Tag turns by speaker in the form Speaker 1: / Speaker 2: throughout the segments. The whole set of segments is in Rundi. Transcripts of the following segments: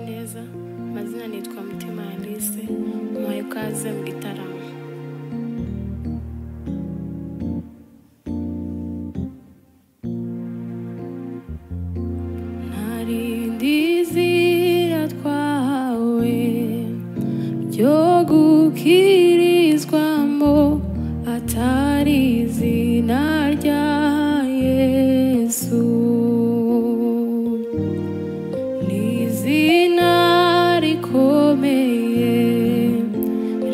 Speaker 1: Neza, amazina nitwa Mutima Alice, muhaye ikaze mu gitaramo. Ntarindi zina twahawe ryo gukirizwamo atari izina rya Yesu. Ni izina rikomeye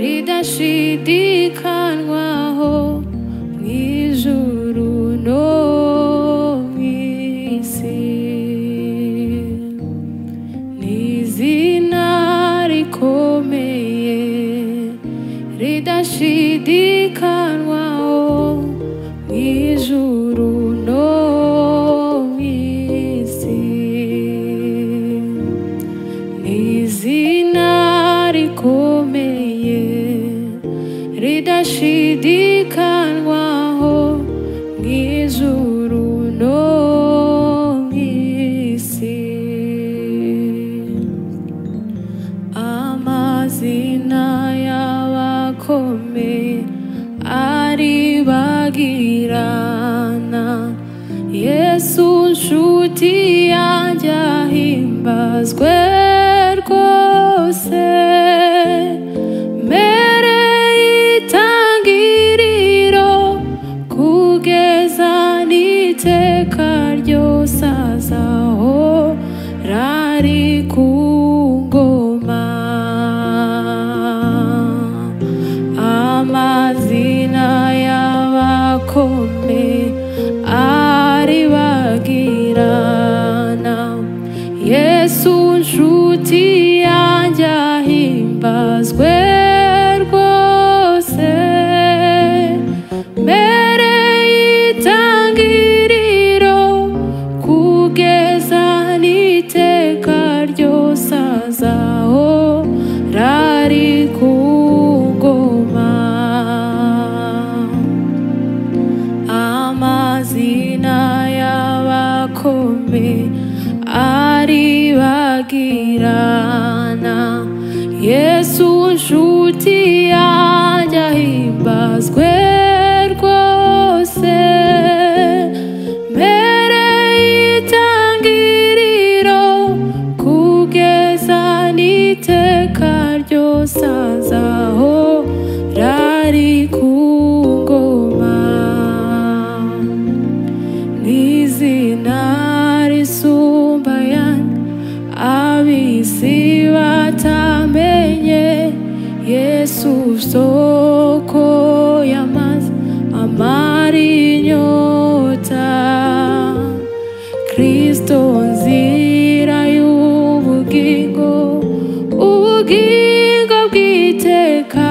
Speaker 1: ridashidikanwaho mu ijuru no mu isi. Ni izina rikomeye ridashidikanwaho mu ijuru no mu isi. Ni izina rikomeye ridashidikanwaho mu ijuru no mu isi. Amazina y'abakomeye aribagirana, Yesu nshuti yanjye ahimbazwe rwose. Mbere y'itangiriro kugeza n'iteka ryose azahora ari ku ngoma. Amazina y'abakomeye aribagirana, Yesu nshuti yanjye ahimbazwe rwose. Mbere y'itangiriro kugeza n'iteka ryose azahora ari ku ngoma. Amazina y'abakomeye aribagirana, Yesu nshuti yanjye ahimbazwe rwose. Mbere y'itangiriro kugeza n'iteka ryose azahora ari ku ngoma. Ni izina risumba ayandi ab'isi batamenye, Yesu soko y'amazi amara inyota. Kristo nzira y'ubugingo, ubugingo bw'iteka,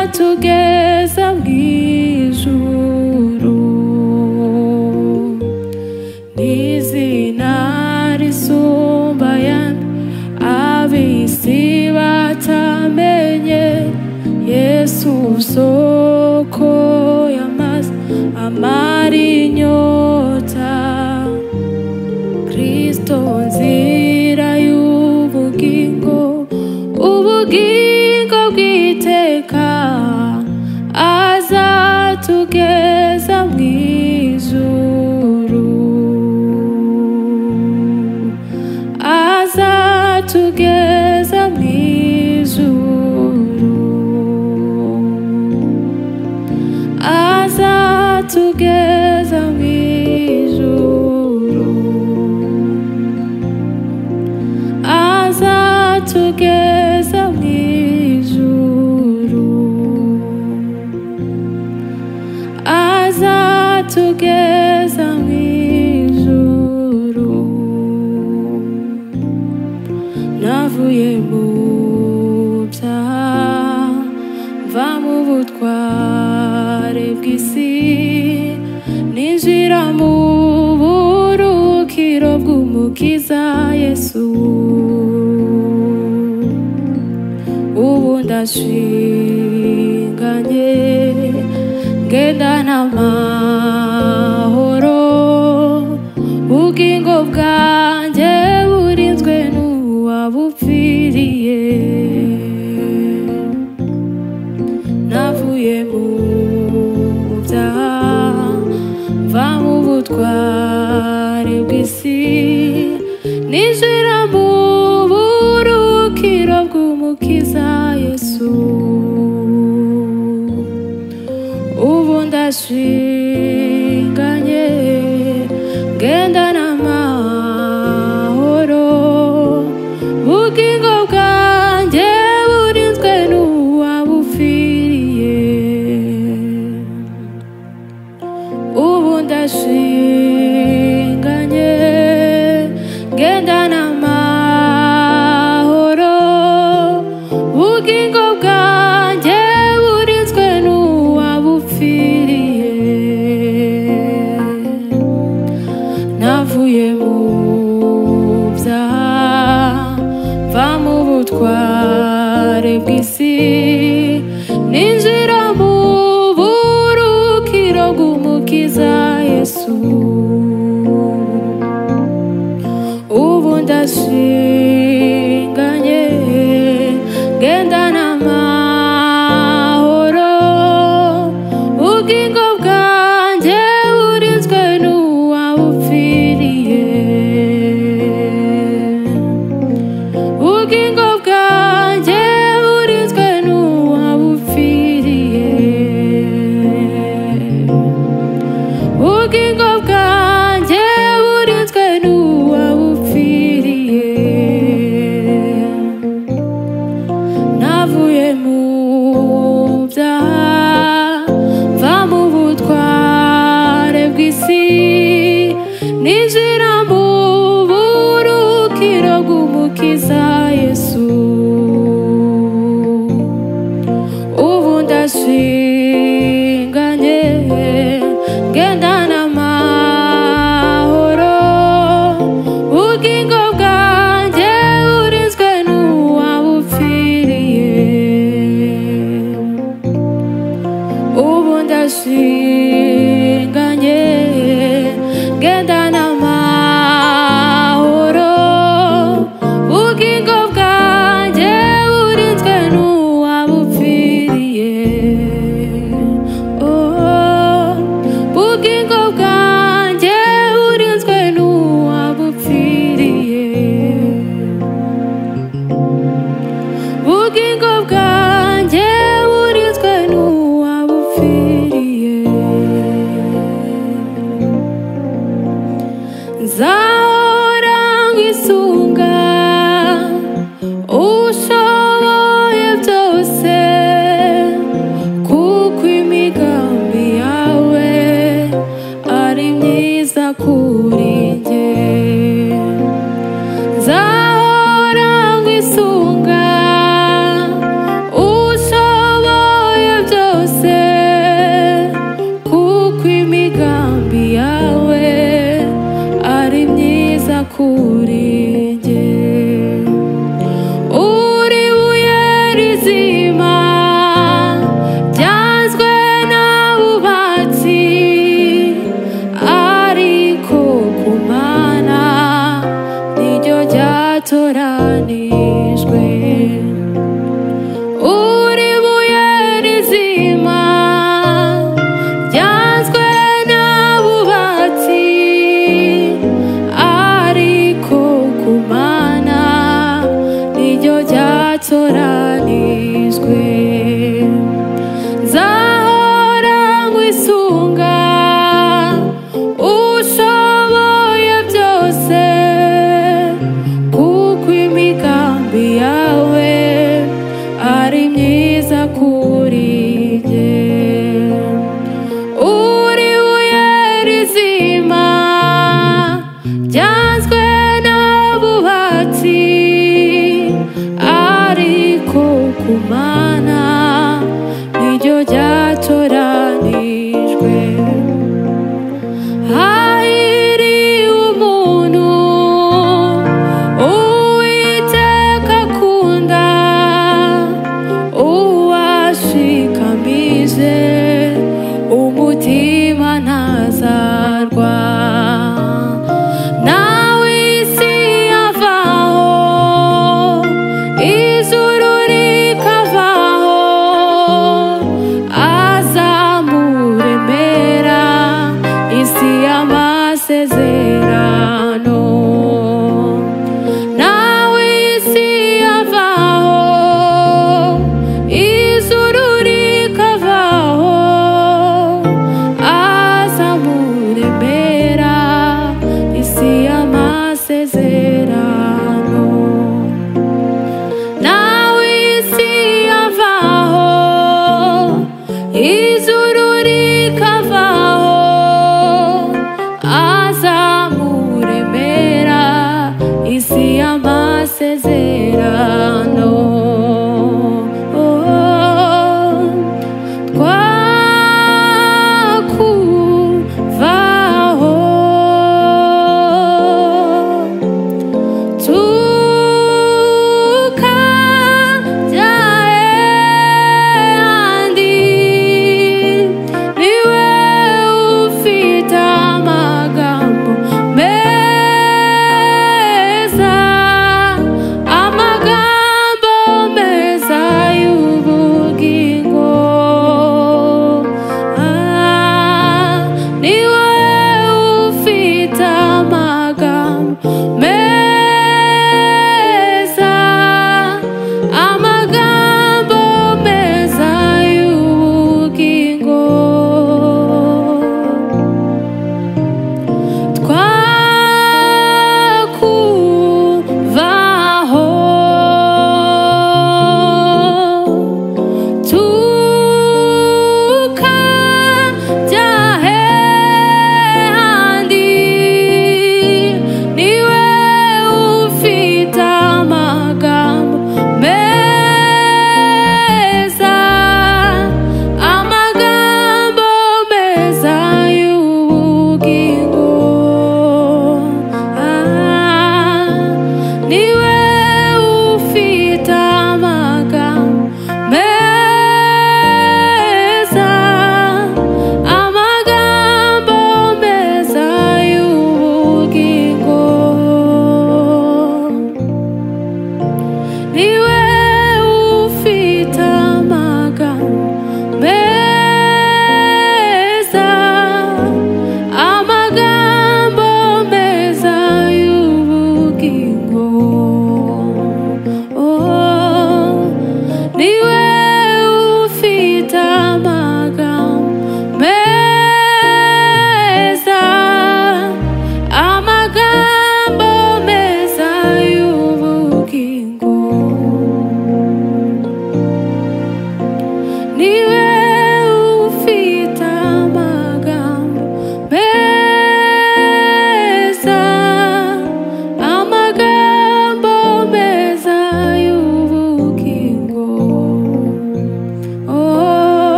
Speaker 1: azatugeza mu ijuru. Ni izina risumba ayandi ab'isi batamenye, Yesu soko y'amazi amara inyota. Kristo nzira y'ubugingo, ubugingo bw'iteka, azatugeza mu ijuru. Azatugeza mu ijuru. Azatugeza mu ijuru. Azatugeza mu ijuru. Azatugeza mu ijuru. Navuye mu byaha mva mu butware bw'isi, ninjira mu burukiro bw'Umukiza Yesu. Ubu ndashinganye ngendana amahoro, ubugingo bwanjye bw'isi, ninjira mu burukiro bw'Umukiza Yesu. Ubu ndashinganye ngenda n'amahoro, ubugingo bwanjye burinzwe n'uwabupfiriye. Ubu ndashinganye ngenda n'amahoro, ubugingo bwanjye burinzwe n'uwabupfiriye. Navuye mu byaha, mva mu butware bw'isi, ninjira mu burukiro bw'Umukiza Yesu. Ubu ndashinganye ngenda n'amahoro, ubugingo bwanjye burinzwe n'uwabupfiriye. Ubugingo bwanjye burinzwe n'uwabupfiriye. Ubugingo bwanjye burinzwe n'uwabupfiriye. Navuye mu byaha, mva mu butware bw'isi, ninjira mu burukiro bw'Umukiza Yesu. Ubu ndashinganye ngenda n'amahoro, ubugingo bwanjye burinzwe n'uwabupfiriye. Ubu ndashinganye ngenda n'amahoro, ubugingo bwanjye burinzwe n'uwabupfiriye. Oh, ubugingo bwanjye burinzwe n'uwabupfiriye. Ubugingo bwanjye burinzwe n'uwabupfiriye. Nzahora nkwisunga, ushoboye byose, kuko imigambi yawe ari myiza kuri njye. Nzahora nkwisunga, ushoboye byose, kuko imigambi yawe ari myiza kuri njye. Uri ibuye rizima ryanzwe n'abubatsi, ariko ku Mana niryo ryatoranijwe. Uri ibuye rizima ryanzwe n'abubatsi, ariko ku Mana niryo ryatoranijwe. Nzahora nkwisunga, ushoboye byose, kuko imigambi yawe ari myiza kuri njye. Uri ibuye rizima ryanzwe n'abubatsi, ariko ku Mana niryo ryatoranijwe. Hahiriwe umuntu Uwiteka akunda, uwashikamije umutima ntazarwa. Nawe isi yavaho, ijuru rikavaho,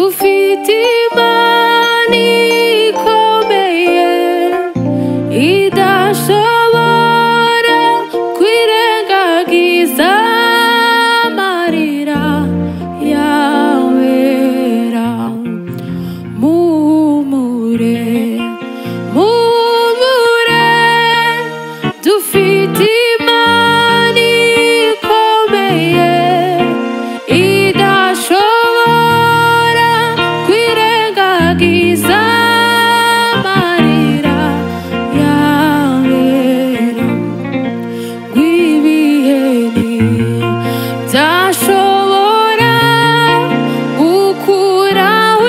Speaker 1: Dufite Imana ikomeye idashobora kwirengagiza amarira yawera. Muhumure, muhumure, dufite Imana ikomeye idashobora kwirengagiza amarira yawera. Rw'ibihe byashobora gukuraho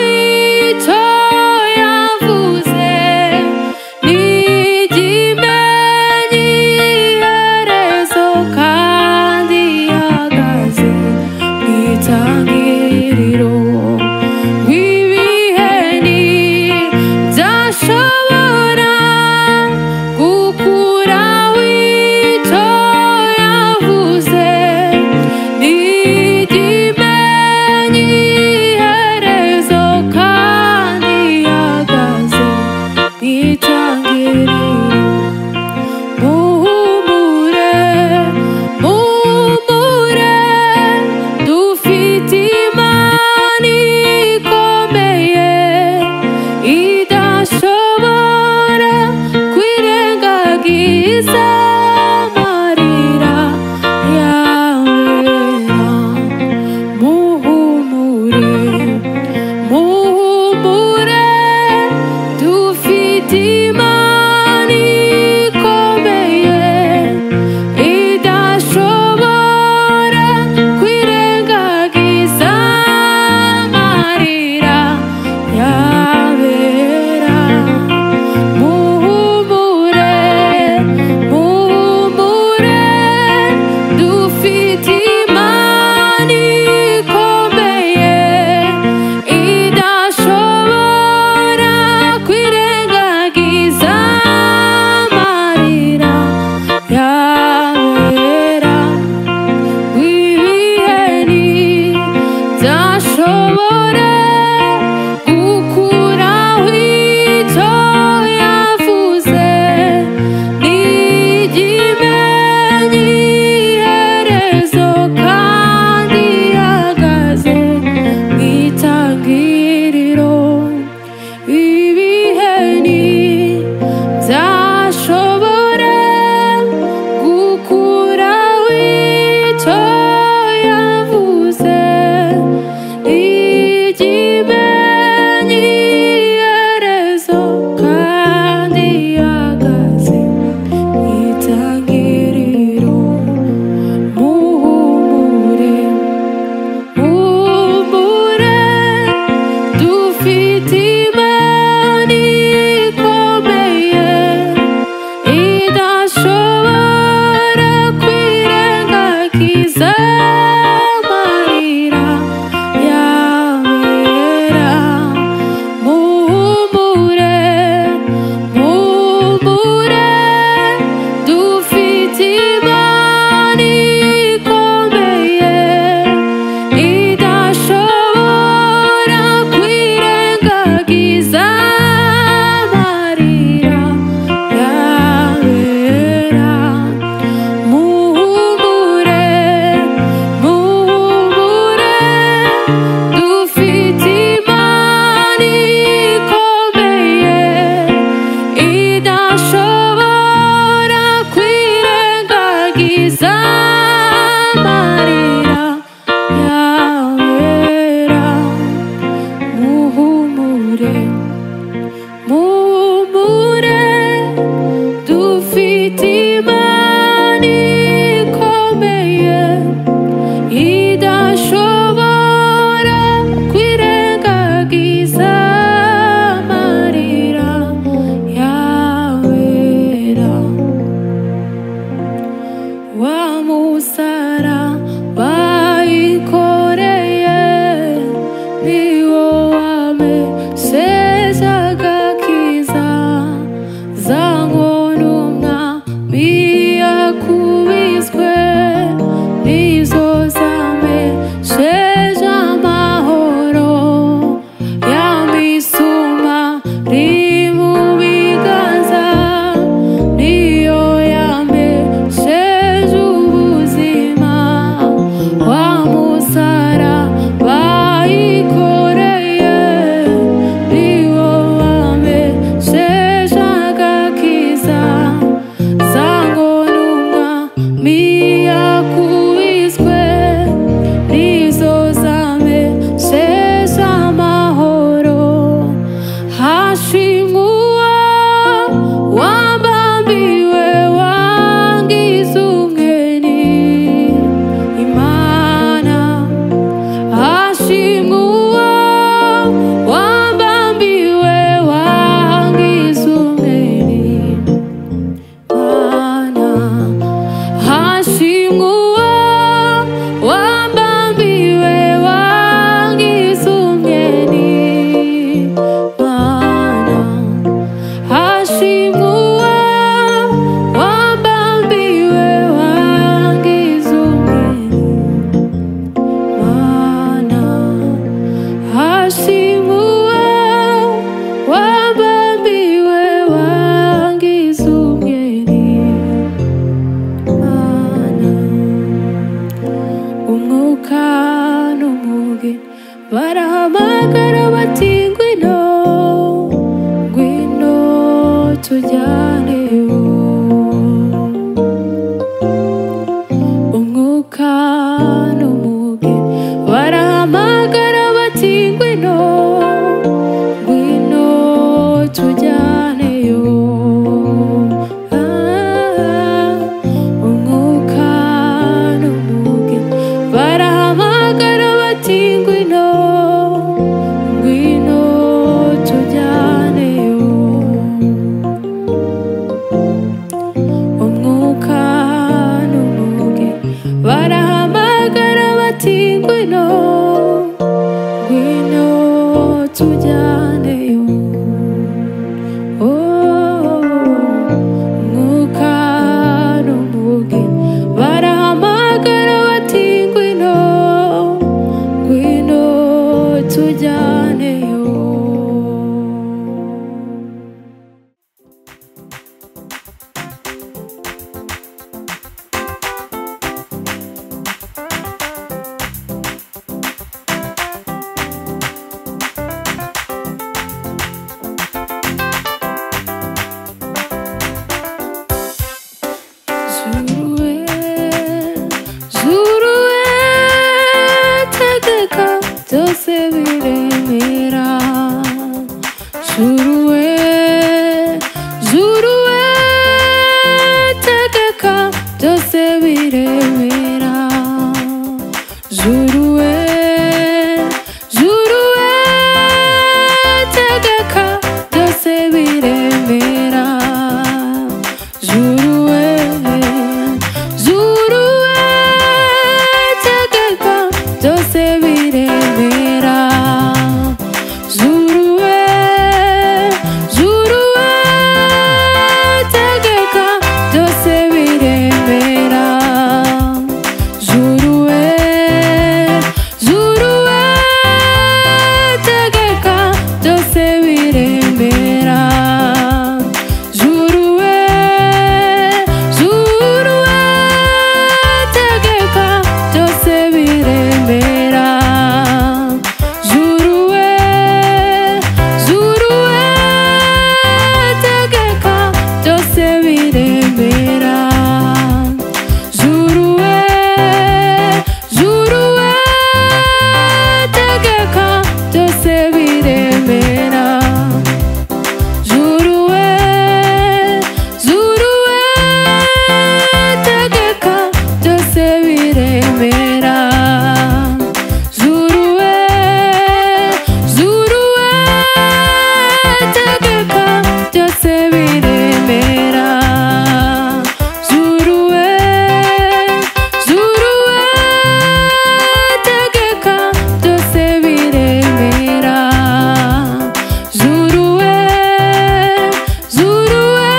Speaker 1: icyo yavuze, ntigimenye iherezo kandi ihagaze mu itangiriro. Rw'ibihe byashobora gukuraho icyo yavuze, ntigimenye iherezo kandi ihagaze mu itangiriro. Muhumure, muhumure, dufite Imana ikomeye idashobora kwirengagiza amarira yawera. Muhumure, muhumure, dufite Imana ikomeye idashobora kwirengagiza amarira yabera. Muhumure, muhumure, dufite Imana ikomeye idashobora kwirengagiza amarira yabera. Ibihe byashobora gukuraho icyo yavuze, ntigimenye iherezo kandi ihagaze mu itangiriro. Ibihe byashobora gukuraho icyo yavuze, ntigimenye Barahamagara bati ngwino, ngwino tujyaneyo. Umwuka n'umugeni barahamagara bati ngwino, ngwino tujyaneyo. Umwuka n'umugeni barahamagara bati ngwino, ngwino tujyaneyo. Umwuka n'umugeni barahamagara bati ngwino, ngwino tujyaneyo. Umwuka n'umugeni barahamagara bati ngwino, ngwino tujyaneyo. Zuruwe, zuruwe, tegeka byose biremera. Zuruwe, zuruwe, tegeka byose biremera. Zuruwe, zuruwe, tegeka byose biremera. Zuruwe, zuruwe, tegeka byose biremera. Zuruwe, zuruwe, tegeka byose biremera. Zuruwe, zuruwe, tegeka byose biremera. Zuruwe, zuruwe, tegeka byose biremera. Zuruwe, zuruwe, tegeka byose biremera. Zuruwe, zuruwe, tegeka byose biremera. Zuruwe, zuruwe, tegeka byose biremera. Zuruwe, zuruwe, tegeka byose biremera. Zuruwe, zuruwe, tegeka byose biremera. Zuruwe, zuruwe,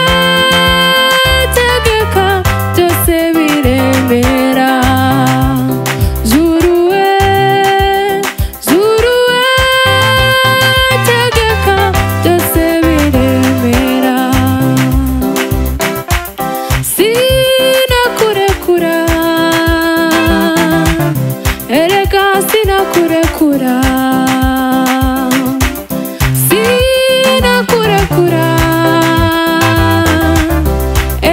Speaker 1: tegeka byose biremera. Zuruwe, zuruwe, tegeka byose biremera. Sinakurekura, erega sinakurekura. Sinakurekura,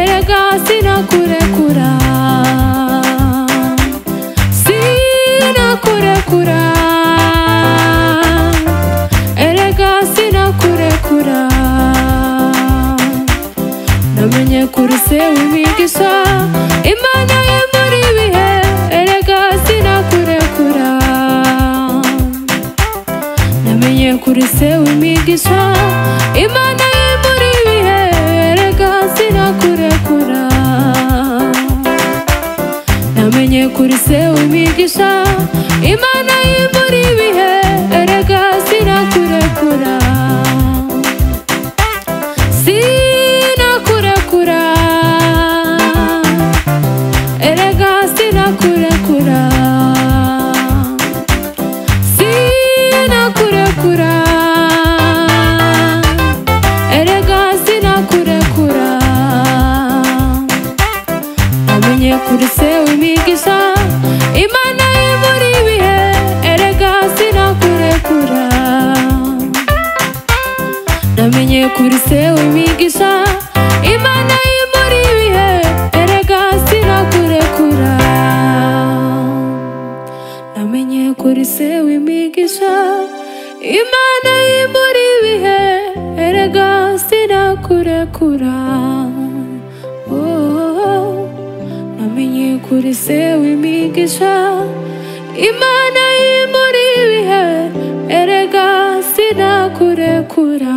Speaker 1: erega sinakurekura. Sinakurekura, erega sinakurekura. Namenye kuri se w'imigisha, Imana ye muri bihe, erega sinakurekura. Namenye kuri se w'imigisha, Imana ye muri bihe, erega sinakurekura. Namenye kuri se w'imigisha, Imana ye muri bihe, erega sinakurekura. Sinakurekura, erega sinakurekura. Sinakurekura, erega sinakurekura. Namenye kuri se w'imigisha, Imana ye muri bihe, erega sinakurekura. kuri se w'imigisha, Imana y'imuri ibihe, erega sinakurekura. Namenye kuri se w'imigisha, Imana y'imuri ibihe, erega sinakurekura. Oh, namenye kuri se w'imigisha, Imana y'imuri ibihe, erega sinakurekura.